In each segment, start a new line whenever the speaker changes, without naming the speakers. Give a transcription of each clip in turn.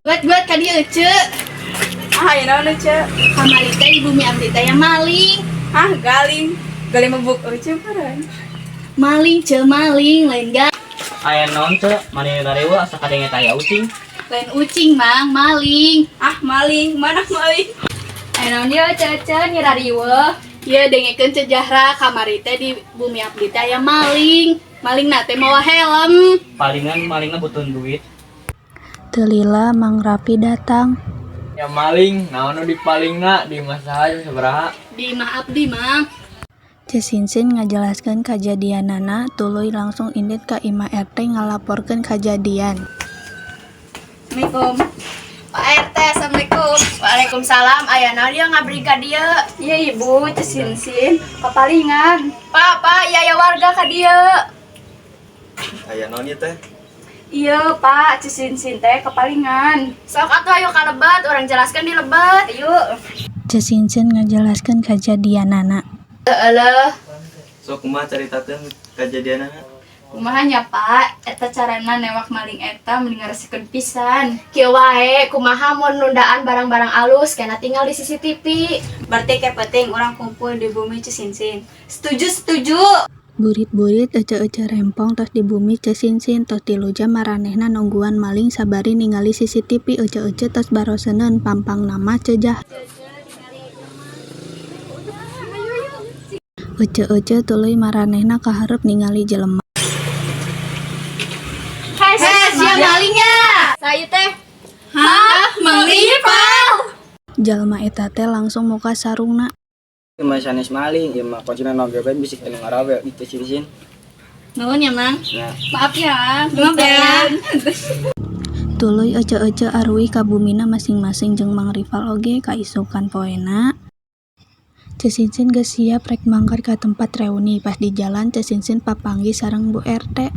Buat-buat ka dieu, Ece.
Ah, aya naon, Ece?
Kamari teh di bumi abdi teh aya maling.
Ah, galing. Galing mabuk Ece paran.
Maling, Ce, maling, lain ga.
Aya naon, Ce? Maneh riweuh asa kadenge teh aya ucing.
Lain ucing, Mang, maling.
Ah, maling. Mana maling?
Aya naon ieu, Ece, Ece nyira riweuh.
Ieu dengekeun Ceu Jahra, kamari teh di bumi abdi teh aya maling. Malingna teh mawa helm.
Palingan malingna butuh duit.
Teu lila Mang Rapi datang.
Ya maling, naon nu dipalingna di imah saha jam sabaraha?
Di imah abdi, Mang.
Ceu Sinsin ngajelaskeun kajadianana tuluy langsung indit ka imah RT ngalaporkeun kajadian.
Assalamualaikum.
Pak RT, assalamualaikum. Waalaikumsalam. Aya naon ieu ngabring ka dieu?
Iya, Ibu, Ceu Sinsin, papalingan.
Pak, Pak, iya aya warga ka dieu.
Aya naon ieu teh?
Iya, Pak, Ceu Sinsin teh kepalingan.
Sok atuh ayo ka lebet, urang jelaskeun di lebet. Ayo.
Ceu Sinsin ngajelaskeun kajadianana.
Euleuh.
Sok kumaha caritakeun kajadianana?
Kumaha nya, Pak? Eta carana newak maling eta mending ngaresikeun pisan.
Kieu wae, kumaha mun nundaan barang-barang alus kena tinggal di CCTV.
Berarti kayak penting orang kumpul di bumi Ceu Sinsin. Setuju, setuju.
Burit-burit ece-ece rempong tos di bumi Ceu Sinsin tos 3 jam maranehna nungguan maling sabari ningali CCTV ece-ece tos baroseuneun pampangna mah Ceu Jahra. Ece-ece tuluy maranehna kahareup ningali jelema.
Hei,
sia malingnya.
Saya teh.
Hah, Mang Ripal.
Jalma eta teh langsung muka sarungna.
Ieu mah sanes maling, ieu mah kuncina oge we bisi anu ngarawe di Ceu Sinsin.
Nuhun ya, Mang.
Ya.
Maaf ya.
Maaf ya.
Tuluy ece-ece aruih ka bumina masing-masing jeung Mang Ripal oge kaisukan poena. Ceu Sinsin geus siap rek mangkat ka tempat reuni. Pas di jalan Ceu Sinsin papanggih sareng Bu RT.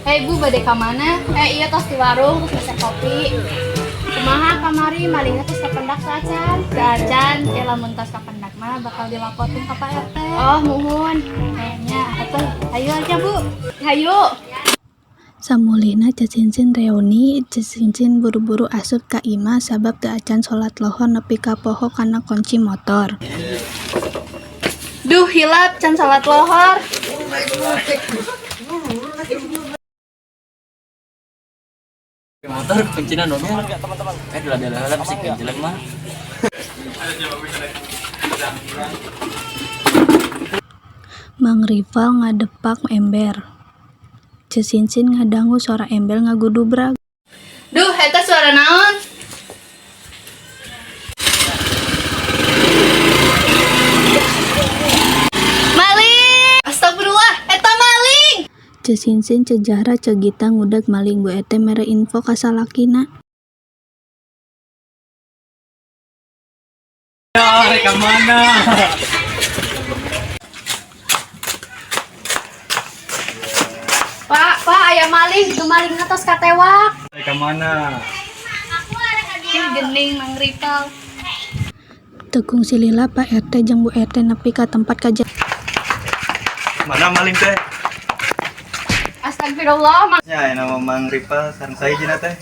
Hei Bu, bade ka mana?
Eh, iya tos di warung terus meser kopi. Kumaha kamari malingna tos kapendak saacan?
Acan, ke lamun tos kapendak mah bakal dilaporkeun ka Pak RT.
Oh, muhun.
Kayaknya atuh ayo aja Bu.
Hayu.
Samulihna Ceu Sinsin reuni, Ceu Sinsin buru-buru asup ka imah sabab teu acan salat lohor nepi ka poho kana kunci motor.
Duh, hilap can salat lohor.
Motor kuncina oge. Eh dula heula bisi jelema.
Mang Ripal ngadepak ember. Ceu Sinsin ngadangu sora ember ngagudubrag.
Duh, eta suara naon? Maling! Astagfirullah, eta maling!
Ceu Sinsin, Ceu Jahra, Ceu Gita ngudag maling. Bu RT mere info ka salakina.
Ya, rek ka mana?
Pak, Pak, aya maling, itu malingna tos katewak.
Rek ka mana?
Ih, gening Mang Ripal.
Teu kungsi lila Pak RT jeung Bu RT nepi ka tempat kajadian.
Mana maling teh?
Astagfirullah, Mang.
Ya, aya nama Mang Ripal sareng saya jina teh.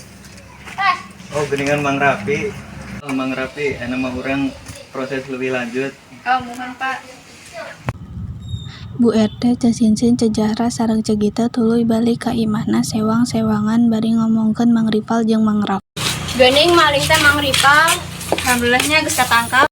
Oh, geuningan Mang Rapi. Oh, Mang Rapi, aya nama urang proses lebih lanjut.
Oh, muhun, Pak.
Bu RT, Ceu Sinsin, Ceu Jahra sareng Ceu Gita tuluy balik ka imahna sewang-sewangan bari ngomongkeun Mang Ripal jeung Mang Rapi.
Geuning maling teh Mang Ripal.
Alhamdulillahnya geus katangkap.